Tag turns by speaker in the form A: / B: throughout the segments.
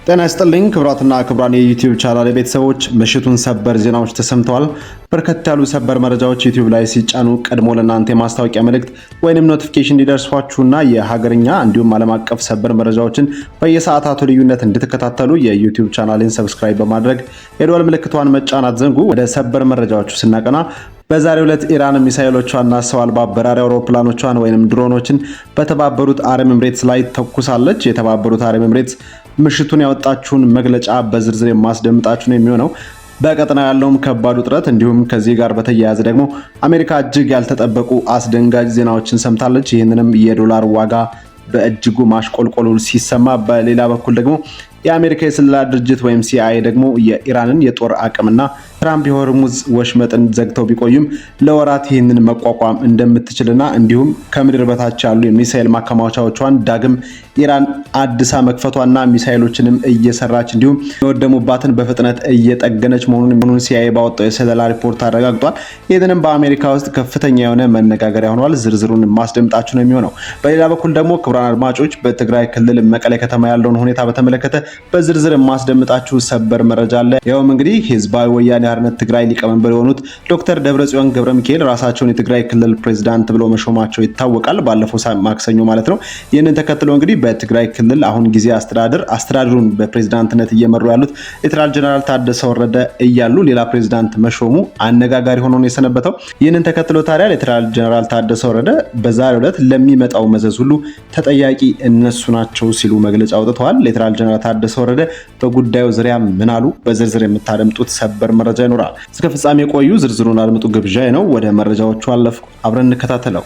A: ጤና ይስጥልኝ ክቡራትና ክቡራን የዩቲዩብ ቻናል ቤተሰቦች፣ ምሽቱን ሰበር ዜናዎች ተሰምተዋል። በርከት ያሉ ሰበር መረጃዎች ዩቲዩብ ላይ ሲጫኑ ቀድሞ ለእናንተ የማስታወቂያ መልእክት ወይንም notification እንዲደርሷችሁና የሀገርኛ እንዲሁም ዓለም አቀፍ ሰበር መረጃዎችን በየሰዓታቱ ልዩነት እንድትከታተሉ የዩቲዩብ ቻናልን subscribe በማድረግ የደወል ምልክቷን መጫን አትዘንጉ። ወደ ሰበር መረጃዎቹ ስናቀና በዛሬው ዕለት ኢራን ሚሳኤሎቿና ሰው አልባ በራሪ አውሮፕላኖቿን ወይንም ድሮኖችን በተባበሩት አረብ ኤምሬትስ ላይ ተኩሳለች። የተባበሩት አረብ ኤምሬትስ ምሽቱን ያወጣችውን መግለጫ በዝርዝር የማስደምጣችሁ ነው የሚሆነው። በቀጠና ያለውም ከባድ ውጥረት እንዲሁም ከዚህ ጋር በተያያዘ ደግሞ አሜሪካ እጅግ ያልተጠበቁ አስደንጋጭ ዜናዎችን ሰምታለች። ይህንንም የዶላር ዋጋ በእጅጉ ማሽቆልቆሉ ሲሰማ፣ በሌላ በኩል ደግሞ የአሜሪካ የስለላ ድርጅት ወይም ሲአይኤ ደግሞ የኢራንን የጦር አቅምና ትራምፕ የሆርሙዝ ወሽመጥን ዘግተው ቢቆዩም ለወራት ይህንን መቋቋም እንደምትችልና እንዲሁም ከምድር በታች ያሉ የሚሳኤል ማከማቻዎቿን ዳግም ኢራን አድሳ መክፈቷና ሚሳኤሎችንም እየሰራች እንዲሁም የወደሙባትን በፍጥነት እየጠገነች መሆኑን ሲአይኤ ባወጣው የስለላ ሪፖርት አረጋግጧል። ይህንንም በአሜሪካ ውስጥ ከፍተኛ የሆነ መነጋገሪያ ሆኗል። ዝርዝሩን ማስደምጣችሁ ነው የሚሆነው። በሌላ በኩል ደግሞ ክቡራን አድማጮች፣ በትግራይ ክልል መቀሌ ከተማ ያለውን ሁኔታ በተመለከተ በዝርዝር የማስደምጣችሁ ሰበር መረጃ አለ። ይኸውም እንግዲህ ህዝባዊ ወያኔ ሓርነት ትግራይ ሊቀመንበር የሆኑት ዶክተር ደብረጽዮን ገብረ ሚካኤል ራሳቸውን የትግራይ ክልል ፕሬዝዳንት ብሎ መሾማቸው ይታወቃል። ባለፈው ማክሰኞ ማለት ነው። ይህንን ተከትሎ እንግዲህ በትግራይ ክልል አሁን ጊዜ አስተዳደሩን በፕሬዝዳንትነት እየመሩ ያሉት ሌተናል ጀነራል ታደሰ ወረደ እያሉ ሌላ ፕሬዝዳንት መሾሙ አነጋጋሪ ሆኖ ነው የሰነበተው። ይህንን ተከትሎ ታዲያ ሌተናል ጀነራል ታደሰ ወረደ በዛሬው ዕለት ለሚመጣው መዘዝ ሁሉ ተጠያቂ እነሱ ናቸው ሲሉ መግለጫ አውጥተዋል። ሌተናል ጀነራል ታደሰ ወረደ በጉዳዩ ዙሪያ ምን አሉ? በዝርዝር የምታደምጡት ሰበር መረጃ ይኖራል። እስከ ፍጻሜ ቆዩ። ዝርዝሩን አድምጡ ግብዣ ነው። ወደ መረጃዎቹ አለፍኩ። አብረን እንከታተለው።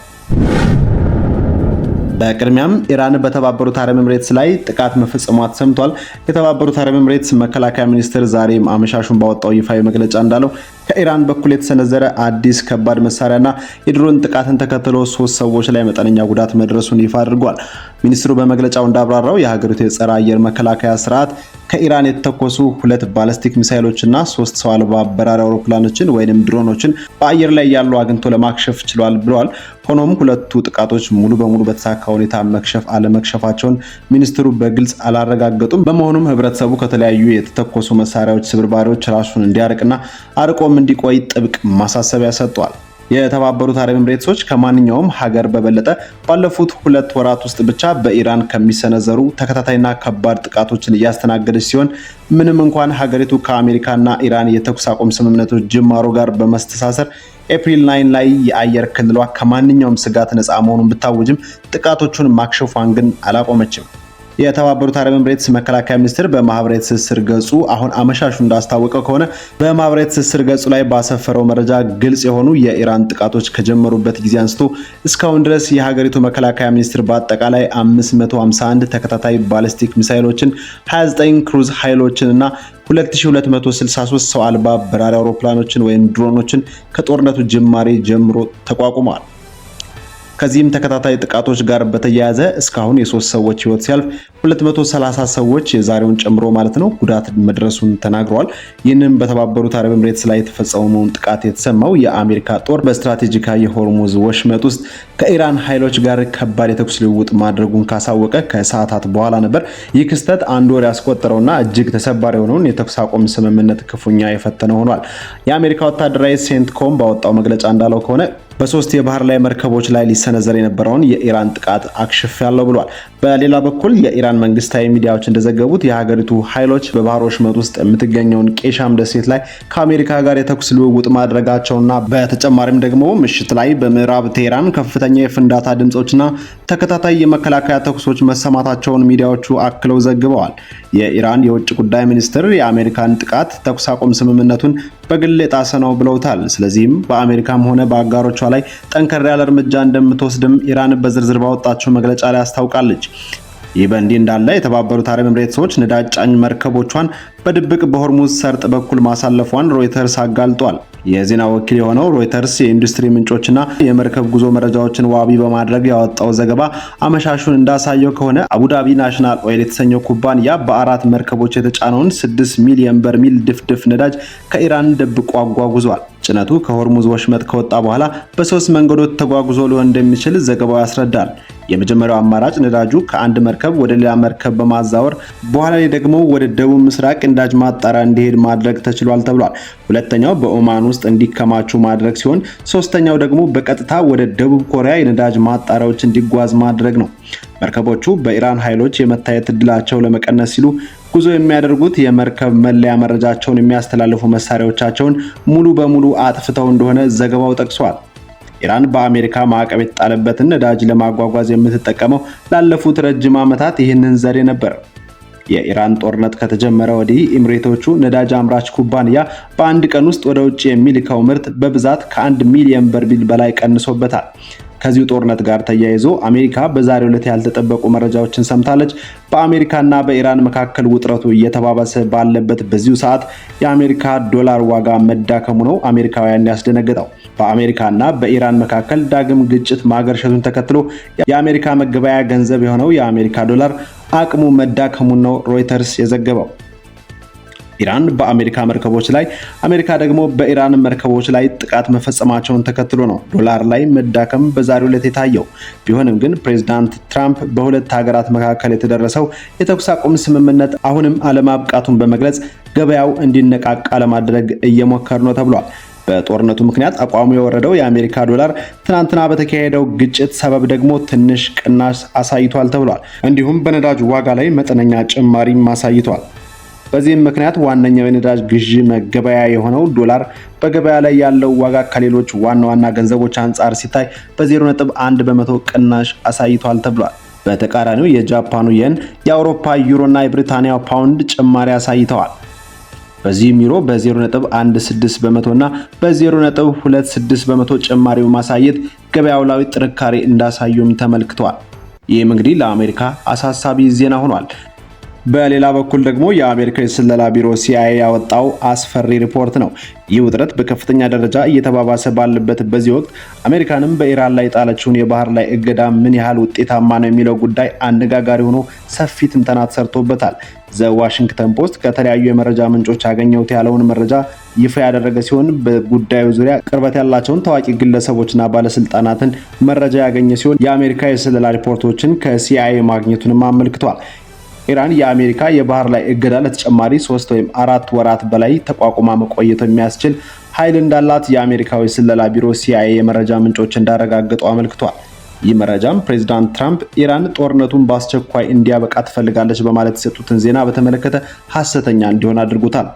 A: በቅድሚያም ኢራን በተባበሩት አረብ ኤምሬትስ ላይ ጥቃት መፈጸሟ ተሰምቷል። የተባበሩት አረብ ኤምሬትስ መከላከያ ሚኒስትር ዛሬ አመሻሹን ባወጣው ይፋዊ መግለጫ እንዳለው ከኢራን በኩል የተሰነዘረ አዲስ ከባድ መሳሪያና የድሮን ጥቃትን ተከትሎ ሶስት ሰዎች ላይ መጠነኛ ጉዳት መድረሱን ይፋ አድርጓል። ሚኒስትሩ በመግለጫው እንዳብራራው የሀገሪቱ የጸረ አየር መከላከያ ስርዓት ከኢራን የተተኮሱ ሁለት ባለስቲክ ሚሳይሎችና ሶስት ሰው አልባ በራሪ አውሮፕላኖችን ወይንም ድሮኖችን በአየር ላይ ያሉ አግኝቶ ለማክሸፍ ችሏል ብለዋል። ሆኖም ሁለቱ ጥቃቶች ሙሉ በሙሉ በተሳካ ሁኔታ መክሸፍ አለመክሸፋቸውን ሚኒስትሩ በግልጽ አላረጋገጡም። በመሆኑም ህብረተሰቡ ከተለያዩ የተተኮሱ መሳሪያዎች ስብርባሪዎች ራሱን እንዲያርቅና አርቆም እንዲቆይ ጥብቅ ማሳሰቢያ ሰጥቷል። የተባበሩት አረብ ኤምሬትሶች ከማንኛውም ሀገር በበለጠ ባለፉት 2 ወራት ውስጥ ብቻ በኢራን ከሚሰነዘሩ ተከታታይና ከባድ ጥቃቶችን እያስተናገደች ሲሆን፣ ምንም እንኳን ሀገሪቱ ከአሜሪካና ኢራን የተኩስ አቁም ስምምነቶች ጅማሮ ጋር በመስተሳሰር ኤፕሪል 9 ላይ የአየር ክልሏ ከማንኛውም ስጋት ነፃ መሆኑን ብታውጅም ጥቃቶቹን ማክሸፏን ግን አላቆመችም። የተባበሩት አረብ ኤምሬትስ መከላከያ ሚኒስትር በማህበራዊ ትስስር ገጹ አሁን አመሻሹ እንዳስታወቀው ከሆነ፣ በማህበራዊ ትስስር ገጹ ላይ ባሰፈረው መረጃ ግልጽ የሆኑ የኢራን ጥቃቶች ከጀመሩበት ጊዜ አንስቶ እስካሁን ድረስ የሀገሪቱ መከላከያ ሚኒስትር በአጠቃላይ 551 ተከታታይ ባሊስቲክ ሚሳይሎችን፣ 29 ክሩዝ ኃይሎችን እና 2263 ሰው አልባ በራሪ አውሮፕላኖችን ወይም ድሮኖችን ከጦርነቱ ጅማሬ ጀምሮ ተቋቁመዋል። ከዚህም ተከታታይ ጥቃቶች ጋር በተያያዘ እስካሁን የሶስት ሰዎች ህይወት ሲያልፍ 230 ሰዎች፣ የዛሬውን ጨምሮ ማለት ነው፣ ጉዳት መድረሱን ተናግረዋል። ይህንም በተባበሩት አረብ ኤምሬትስ ላይ የተፈጸመውን ጥቃት የተሰማው የአሜሪካ ጦር በስትራቴጂካዊ የሆርሙዝ ወሽመጥ ውስጥ ከኢራን ኃይሎች ጋር ከባድ የተኩስ ልውውጥ ማድረጉን ካሳወቀ ከሰዓታት በኋላ ነበር። ይህ ክስተት አንድ ወር ያስቆጠረውና እጅግ ተሰባሪ የሆነውን የተኩስ አቁም ስምምነት ክፉኛ የፈተነ ሆኗል። የአሜሪካ ወታደራዊ ሴንትኮም ባወጣው መግለጫ እንዳለው ከሆነ በሶስት የባህር ላይ መርከቦች ላይ ሊሰነዘር የነበረውን የኢራን ጥቃት አክሽፌያለሁ ብሏል። በሌላ በኩል የኢራን መንግስታዊ ሚዲያዎች እንደዘገቡት የሀገሪቱ ኃይሎች በባህር ወሽመጥ ውስጥ የምትገኘውን ቄሻም ደሴት ላይ ከአሜሪካ ጋር የተኩስ ልውውጥ ማድረጋቸውና በተጨማሪም ደግሞ ምሽት ላይ በምዕራብ ቴህራን ከፍተኛ የፍንዳታ ድምጾችና ተከታታይ የመከላከያ ተኩሶች መሰማታቸውን ሚዲያዎቹ አክለው ዘግበዋል። የኢራን የውጭ ጉዳይ ሚኒስትር የአሜሪካን ጥቃት ተኩስ አቁም ስምምነቱን በግል የጣሰ ነው ብለውታል። ስለዚህም በአሜሪካም ሆነ በአጋሮቿ ላይ ጠንከር ያለ እርምጃ እንደምትወስድም ኢራን በዝርዝር ባወጣቸው መግለጫ ላይ አስታውቃለች። ይህ በእንዲህ እንዳለ የተባበሩት አረብ ኤምሬትሶች ነዳጅ ጫኝ መርከቦቿን በድብቅ በሆርሙዝ ሰርጥ በኩል ማሳለፏን ሮይተርስ አጋልጧል። የዜና ወኪል የሆነው ሮይተርስ የኢንዱስትሪ ምንጮችና የመርከብ ጉዞ መረጃዎችን ዋቢ በማድረግ ያወጣው ዘገባ አመሻሹን እንዳሳየው ከሆነ አቡዳቢ ናሽናል ኦይል የተሰኘው ኩባንያ በአራት መርከቦች የተጫነውን 6 ሚሊዮን በርሚል ድፍድፍ ነዳጅ ከኢራን ደብቆ አጓጉዟል። ጭነቱ ከሆርሙዝ ወሽመጥ ከወጣ በኋላ በሶስት መንገዶች ተጓጉዞ ሊሆን እንደሚችል ዘገባው ያስረዳል። የመጀመሪያው አማራጭ ነዳጁ ከአንድ መርከብ ወደ ሌላ መርከብ በማዛወር በኋላ ላይ ደግሞ ወደ ደቡብ ምስራቅ ነዳጅ ማጣሪያ እንዲሄድ ማድረግ ተችሏል ተብሏል። ሁለተኛው በኦማን ውስጥ እንዲከማቹ ማድረግ ሲሆን፣ ሶስተኛው ደግሞ በቀጥታ ወደ ደቡብ ኮሪያ የነዳጅ ማጣሪያዎች እንዲጓዝ ማድረግ ነው። መርከቦቹ በኢራን ኃይሎች የመታየት እድላቸው ለመቀነስ ሲሉ ጉዞ የሚያደርጉት የመርከብ መለያ መረጃቸውን የሚያስተላልፉ መሳሪያዎቻቸውን ሙሉ በሙሉ አጥፍተው እንደሆነ ዘገባው ጠቅሷል። ኢራን በአሜሪካ ማዕቀብ የተጣለበትን ነዳጅ ለማጓጓዝ የምትጠቀመው ላለፉት ረጅም ዓመታት ይህንን ዘዴ ነበር። የኢራን ጦርነት ከተጀመረ ወዲህ ኤምሬቶቹ ነዳጅ አምራች ኩባንያ በአንድ ቀን ውስጥ ወደ ውጭ የሚልከው ምርት በብዛት ከ1 ሚሊዮን በርሜል በላይ ቀንሶበታል። ከዚሁ ጦርነት ጋር ተያይዞ አሜሪካ በዛሬው ዕለት ያልተጠበቁ መረጃዎችን ሰምታለች። በአሜሪካና በኢራን መካከል ውጥረቱ እየተባባሰ ባለበት በዚሁ ሰዓት የአሜሪካ ዶላር ዋጋ መዳከሙ ነው አሜሪካውያን ያስደነገጠው። በአሜሪካና በኢራን መካከል ዳግም ግጭት ማገርሸቱን ተከትሎ የአሜሪካ መገበያያ ገንዘብ የሆነው የአሜሪካ ዶላር አቅሙ መዳከሙን ነው ሮይተርስ የዘገበው። ኢራን በአሜሪካ መርከቦች ላይ፣ አሜሪካ ደግሞ በኢራን መርከቦች ላይ ጥቃት መፈጸማቸውን ተከትሎ ነው ዶላር ላይ መዳከም በዛሬው ዕለት የታየው። ቢሆንም ግን ፕሬዚዳንት ትራምፕ በሁለት ሀገራት መካከል የተደረሰው የተኩስ አቁም ስምምነት አሁንም አለማብቃቱን በመግለጽ ገበያው እንዲነቃቃ ለማድረግ እየሞከሩ ነው ተብሏል። በጦርነቱ ምክንያት አቋሙ የወረደው የአሜሪካ ዶላር ትናንትና በተካሄደው ግጭት ሰበብ ደግሞ ትንሽ ቅናሽ አሳይቷል ተብሏል። እንዲሁም በነዳጅ ዋጋ ላይ መጠነኛ ጭማሪም አሳይቷል። በዚህም ምክንያት ዋነኛው የነዳጅ ግዢ መገበያያ የሆነው ዶላር በገበያ ላይ ያለው ዋጋ ከሌሎች ዋና ዋና ገንዘቦች አንጻር ሲታይ በ0.1% ቅናሽ አሳይቷል ተብሏል። በተቃራኒው የጃፓኑ የን፣ የአውሮፓ ዩሮና የብሪታንያው ፓውንድ ጭማሪ አሳይተዋል። በዚህም ዩሮ በ0.16% እና በ0.26% ጭማሪ በማሳየት ገበያው ላይ ጥንካሬ እንዳሳዩም ተመልክተዋል። ይህም እንግዲህ ለአሜሪካ አሳሳቢ ዜና ሆኗል። በሌላ በኩል ደግሞ የአሜሪካ የስለላ ቢሮ ሲአይኤ ያወጣው አስፈሪ ሪፖርት ነው። ይህ ውጥረት በከፍተኛ ደረጃ እየተባባሰ ባለበት በዚህ ወቅት አሜሪካንም በኢራን ላይ የጣለችውን የባህር ላይ እገዳ ምን ያህል ውጤታማ ነው የሚለው ጉዳይ አነጋጋሪ ሆኖ ሰፊ ትንተና ተሰርቶበታል። ዘ ዋሽንግተን ፖስት ከተለያዩ የመረጃ ምንጮች ያገኘሁት ያለውን መረጃ ይፋ ያደረገ ሲሆን፣ በጉዳዩ ዙሪያ ቅርበት ያላቸውን ታዋቂ ግለሰቦችና ባለስልጣናትን መረጃ ያገኘ ሲሆን፣ የአሜሪካ የስለላ ሪፖርቶችን ከሲአይኤ ማግኘቱንም አመልክቷል። ኢራን የአሜሪካ የባህር ላይ እገዳ ለተጨማሪ 3 ወይም 4 ወራት በላይ ተቋቁማ መቆየት የሚያስችል ኃይል እንዳላት የአሜሪካው የስለላ ቢሮ ሲአይኤ የመረጃ ምንጮች እንዳረጋገጡ አመልክቷል። ይህ መረጃም ፕሬዚዳንት ትራምፕ ኢራን ጦርነቱን በአስቸኳይ እንዲያበቃ ትፈልጋለች በማለት የሰጡትን ዜና በተመለከተ ሐሰተኛ እንዲሆን አድርጎታል።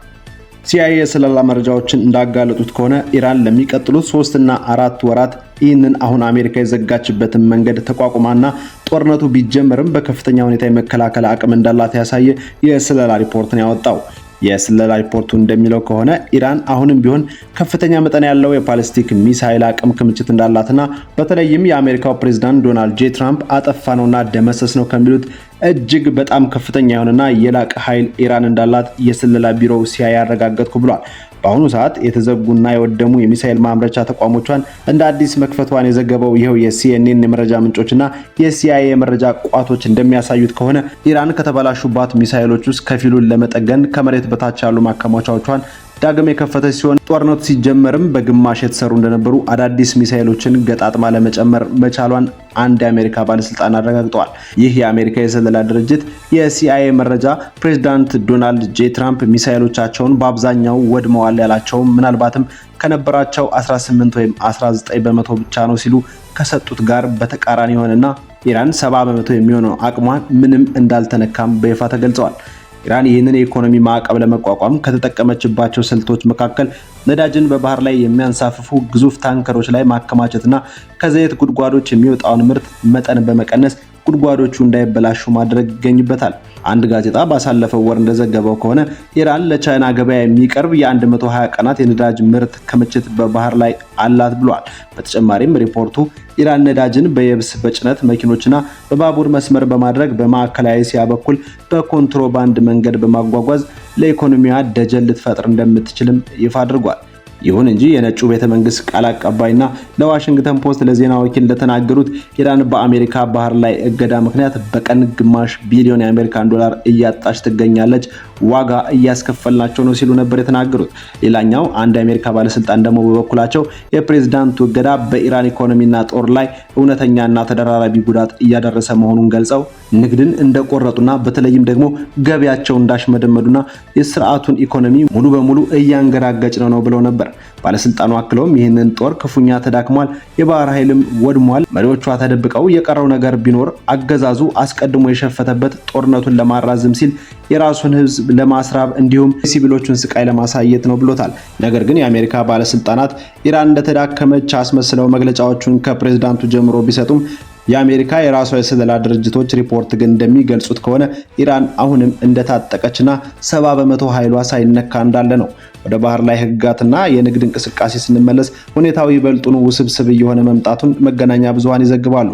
A: ሲአይኤ የስለላ መረጃዎችን እንዳጋለጡት ከሆነ ኢራን ለሚቀጥሉት 3 እና 4 ወራት ይህንን አሁን አሜሪካ የዘጋችበትን መንገድ ተቋቁማና ጦርነቱ ቢጀመርም በከፍተኛ ሁኔታ የመከላከል አቅም እንዳላት ያሳየ የስለላ ሪፖርትን ያወጣው። የስለላ ሪፖርቱ እንደሚለው ከሆነ ኢራን አሁንም ቢሆን ከፍተኛ መጠን ያለው የባሊስቲክ ሚሳይል አቅም ክምችት እንዳላትና በተለይም የአሜሪካው ፕሬዝዳንት ዶናልድ ጄ ትራምፕ አጠፋነውና ደመሰስነው ከሚሉት እጅግ በጣም ከፍተኛ የሆነና የላቀ ኃይል ኢራን እንዳላት የስለላ ቢሮው ሲአይኤ አረጋገጥኩ ብሏል። በአሁኑ ሰዓት የተዘጉና የወደሙ የሚሳኤል ማምረቻ ተቋሞቿን እንደ አዲስ መክፈቷን የዘገበው ይኸው የሲኤንኤን የመረጃ ምንጮችና የሲአይኤ የመረጃ ቋቶች እንደሚያሳዩት ከሆነ ኢራን ከተበላሹባት ሚሳኤሎች ውስጥ ከፊሉን ለመጠገን ከመሬት በታች ያሉ ማከማቻዎቿን ዳግም የከፈተች ሲሆን፣ ጦርነቱ ሲጀመርም በግማሽ የተሰሩ እንደነበሩ አዳዲስ ሚሳኤሎችን ገጣጥማ ለመጨመር መቻሏን አንድ የአሜሪካ ባለስልጣን አረጋግጠዋል። ይህ የአሜሪካ የስለላ ድርጅት የሲአይኤ መረጃ ፕሬዚዳንት ዶናልድ ጄ ትራምፕ ሚሳኤሎቻቸውን በአብዛኛው ወድመዋል ያላቸውም ምናልባትም ከነበራቸው 18 ወይም 19% ብቻ ነው ሲሉ ከሰጡት ጋር በተቃራኒ የሆነና ኢራን 70% የሚሆነው አቅሟን ምንም እንዳልተነካም በይፋ ተገልጸዋል። ኢራን ይህንን የኢኮኖሚ ማዕቀብ ለመቋቋም ከተጠቀመችባቸው ስልቶች መካከል ነዳጅን በባህር ላይ የሚያንሳፍፉ ግዙፍ ታንከሮች ላይ ማከማቸትና ከዘይት ጉድጓዶች የሚወጣውን ምርት መጠን በመቀነስ ጉድጓዶቹ እንዳይበላሹ ማድረግ ይገኝበታል። አንድ ጋዜጣ ባሳለፈው ወር እንደዘገበው ከሆነ ኢራን ለቻይና ገበያ የሚቀርብ የ120 ቀናት የነዳጅ ምርት ክምችት በባህር ላይ አላት ብሏል። በተጨማሪም ሪፖርቱ ኢራን ነዳጅን በየብስ በጭነት መኪኖችና በባቡር መስመር በማድረግ በማዕከላዊ እስያ በኩል በኮንትሮባንድ መንገድ በማጓጓዝ ለኢኮኖሚዋ ደጀን ልትፈጥር እንደምትችልም ይፋ አድርጓል። ይሁን እንጂ የነጩ ቤተ መንግስት ቃል አቀባይና ለዋሽንግተን ፖስት ለዜና ወኪል እንደተናገሩት ኢራን በአሜሪካ ባህር ላይ እገዳ ምክንያት በቀን 0.5 ቢሊዮን የአሜሪካን ዶላር እያጣች ትገኛለች፣ ዋጋ እያስከፈልናቸው ነው ሲሉ ነበር የተናገሩት። ሌላኛው አንድ የአሜሪካ ባለስልጣን ደግሞ በበኩላቸው የፕሬዝዳንቱ እገዳ በኢራን ኢኮኖሚና ጦር ላይ እውነተኛና ተደራራቢ ጉዳት እያደረሰ መሆኑን ገልጸው ንግድን እንደቆረጡና በተለይም ደግሞ ገቢያቸው እንዳሽመደመዱና የስርዓቱን ኢኮኖሚ ሙሉ በሙሉ እያንገራገጭ ነው ብለው ነበር። ባለስልጣኑ አክለውም ይህንን ጦር ክፉኛ ተዳክሟል፣ የባህር ኃይልም ወድሟል፣ መሪዎቿ ተደብቀው የቀረው ነገር ቢኖር አገዛዙ አስቀድሞ የሸፈተበት ጦርነቱን ለማራዘም ሲል የራሱን ሕዝብ ለማስራብ እንዲሁም ሲቪሎቹን ስቃይ ለማሳየት ነው ብሎታል። ነገር ግን የአሜሪካ ባለስልጣናት ኢራን እንደተዳከመች አስመስለው መግለጫዎቹን ከፕሬዝዳንቱ ጀምሮ ቢሰጡም የአሜሪካ የራሷ የስለላ ድርጅቶች ሪፖርት ግን እንደሚገልጹት ከሆነ ኢራን አሁንም እንደታጠቀችና 70% ኃይሏ ሳይነካ እንዳለ ነው። ወደ ባህር ላይ ህግጋትና የንግድ እንቅስቃሴ ስንመለስ ሁኔታው ይበልጡኑ ውስብስብ እየሆነ መምጣቱን መገናኛ ብዙሃን ይዘግባሉ።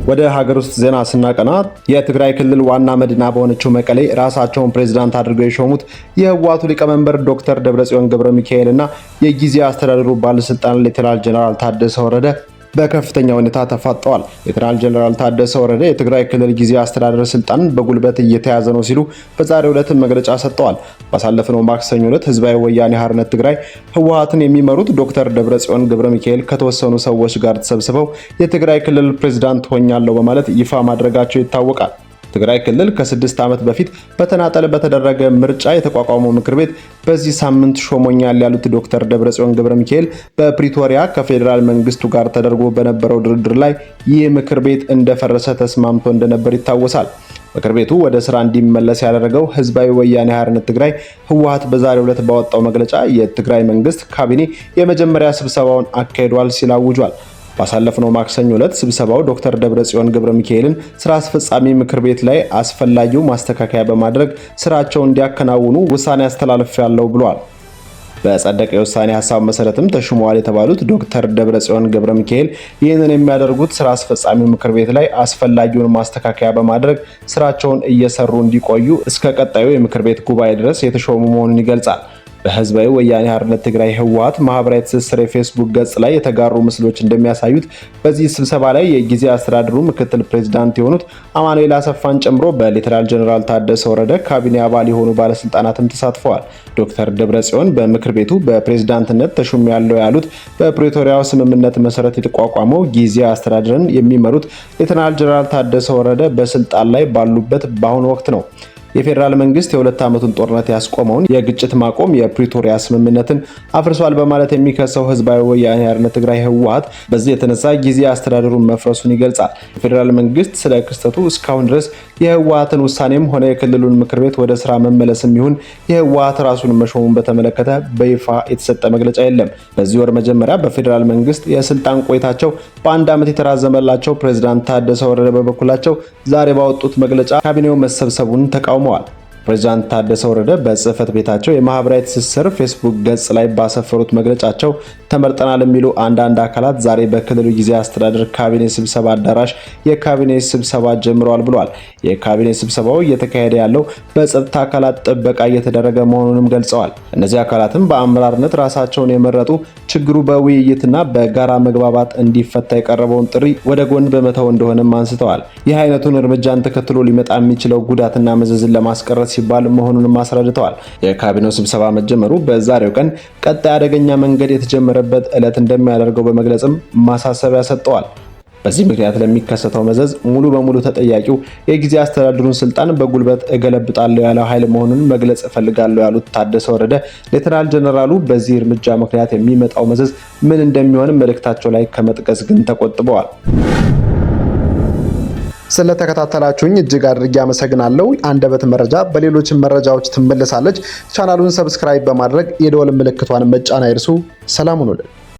A: ወደ ሀገር ውስጥ ዜና ስናቀና የትግራይ ክልል ዋና መዲና በሆነችው መቀሌ ራሳቸውን ፕሬዝዳንት አድርገው የሾሙት የህወሓቱ ሊቀመንበር ዶክተር ደብረጽዮን ገብረ ሚካኤል እና የጊዜያዊ አስተዳደሩ ባለስልጣን ሌተናል ጀነራል ታደሰ ወረደ በከፍተኛ ሁኔታ ተፋጠዋል። ሌተናል ጀነራል ታደሰ ወረደ የትግራይ ክልል ጊዜያዊ አስተዳደር ስልጣን በጉልበት እየተያዘ ነው ሲሉ በዛሬው ዕለት መግለጫ ሰጥተዋል። ባሳለፍነው ማክሰኞ ዕለት ህዝባዊ ወያኔ ሓርነት ትግራይ ህወሓትን የሚመሩት ዶክተር ደብረጽዮን ገብረ ሚካኤል ከተወሰኑ ሰዎች ጋር ተሰብስበው የትግራይ ክልል ፕሬዝዳንት ሆኛለሁ በማለት ይፋ ማድረጋቸው ይታወቃል። ትግራይ ክልል ከ6 ዓመት በፊት በተናጠል በተደረገ ምርጫ የተቋቋመው ምክር ቤት በዚህ ሳምንት ሾሞኛል ያሉት ዶክተር ደብረጽዮን ገብረ ሚካኤል በፕሪቶሪያ ከፌዴራል መንግስቱ ጋር ተደርጎ በነበረው ድርድር ላይ ይህ ምክር ቤት እንደፈረሰ ተስማምቶ እንደነበር ይታወሳል። ምክር ቤቱ ወደ ስራ እንዲመለስ ያደረገው ህዝባዊ ወያኔ ሓርነት ትግራይ ህወሓት በዛሬው ዕለት ባወጣው መግለጫ የትግራይ መንግስት ካቢኔ የመጀመሪያ ስብሰባውን አካሂዷል ሲል አውጇል። ባሳለፍነው ማክሰኞ ዕለት ስብሰባው ዶክተር ደብረጽዮን ገብረ ሚካኤልን ስራ አስፈጻሚ ምክር ቤት ላይ አስፈላጊው ማስተካከያ በማድረግ ስራቸውን እንዲያከናውኑ ውሳኔ አስተላልፌያለሁ ብሏል። በጸደቀ የውሳኔ ሀሳብ መሰረትም ተሹመዋል የተባሉት ዶክተር ደብረጽዮን ገብረ ሚካኤል ይህንን የሚያደርጉት ስራ አስፈጻሚ ምክር ቤት ላይ አስፈላጊውን ማስተካከያ በማድረግ ስራቸውን እየሰሩ እንዲቆዩ እስከ ቀጣዩ የምክር ቤት ጉባኤ ድረስ የተሾሙ መሆኑን ይገልጻል። በህዝባዊ ወያኔ ሓርነት ትግራይ ህወሓት ማህበራዊ ትስስር የፌስቡክ ገጽ ላይ የተጋሩ ምስሎች እንደሚያሳዩት በዚህ ስብሰባ ላይ የጊዜያዊ አስተዳደሩ ምክትል ፕሬዚዳንት የሆኑት አማኑኤል አሰፋን ጨምሮ በሌተናል ጀነራል ታደሰ ወረደ ካቢኔ አባል የሆኑ ባለስልጣናትም ተሳትፈዋል። ዶክተር ደብረጽዮን በምክር ቤቱ በፕሬዝዳንትነት ተሹሜያለሁ ያሉት በፕሪቶሪያው ስምምነት መሰረት የተቋቋመው ጊዜያዊ አስተዳደርን የሚመሩት ሌተናል ጀነራል ታደሰ ወረደ በስልጣን ላይ ባሉበት በአሁኑ ወቅት ነው። የፌዴራል መንግስት የ2 ዓመቱን ጦርነት ያስቆመውን የግጭት ማቆም የፕሪቶሪያ ስምምነትን አፍርሷል በማለት የሚከሰው ህዝባዊ ወያኔ ሓርነት ትግራይ ህወሓት በዚህ የተነሳ ጊዜያዊ አስተዳደሩን መፍረሱን ይገልጻል። የፌዴራል መንግስት ስለ ክስተቱ እስካሁን ድረስ የህወሓትን ውሳኔም ሆነ የክልሉን ምክር ቤት ወደ ስራ መመለስም ይሁን የህወሓት ራሱን መሾሙን በተመለከተ በይፋ የተሰጠ መግለጫ የለም። በዚህ ወር መጀመሪያ በፌዴራል መንግስት የስልጣን ቆይታቸው በአንድ ዓመት የተራዘመላቸው ፕሬዝዳንት ታደሰ ወረደ በበኩላቸው ዛሬ ባወጡት መግለጫ ካቢኔው መሰብሰቡን ተቃውመዋል። ፕሬዚዳንት ታደሰ ወረደ በጽህፈት ቤታቸው የማህበራዊ ትስስር ፌስቡክ ገጽ ላይ ባሰፈሩት መግለጫቸው ተመርጠናል የሚሉ አንዳንድ አካላት ዛሬ በክልሉ ጊዜያዊ አስተዳደር ካቢኔ ስብሰባ አዳራሽ የካቢኔ ስብሰባ ጀምረዋል ብለዋል። የካቢኔ ስብሰባው እየተካሄደ ያለው በጸጥታ አካላት ጥበቃ እየተደረገ መሆኑንም ገልጸዋል። እነዚህ አካላትም በአመራርነት ራሳቸውን የመረጡ ችግሩ በውይይትና በጋራ መግባባት እንዲፈታ የቀረበውን ጥሪ ወደ ጎን በመተው እንደሆነም አንስተዋል። ይህ አይነቱን እርምጃን ተከትሎ ሊመጣ የሚችለው ጉዳትና መዘዝን ለማስቀረት ሲባል መሆኑንም አስረድተዋል። የካቢኔው ስብሰባ መጀመሩ በዛሬው ቀን ቀጣይ አደገኛ መንገድ የተጀመረበት ዕለት እንደሚያደርገው በመግለጽም ማሳሰቢያ ሰጥተዋል። በዚህ ምክንያት ለሚከሰተው መዘዝ ሙሉ በሙሉ ተጠያቂው የጊዜያዊ አስተዳደሩን ስልጣን በጉልበት እገለብጣለሁ ያለው ኃይል መሆኑን መግለጽ እፈልጋለሁ ያሉት ታደሰ ወረደ ሌተናል ጀነራሉ በዚህ እርምጃ ምክንያት የሚመጣው መዘዝ ምን እንደሚሆን መልእክታቸው ላይ ከመጥቀስ ግን ተቆጥበዋል። ስለተከታተላችሁኝ እጅግ አድርጌ አመሰግናለሁ። አንደበት መረጃ በሌሎች መረጃዎች ትመለሳለች። ቻናሉን subscribe በማድረግ የደወል ምልክቷን መጫን አይርሱ። ሰላም ሁኑልን።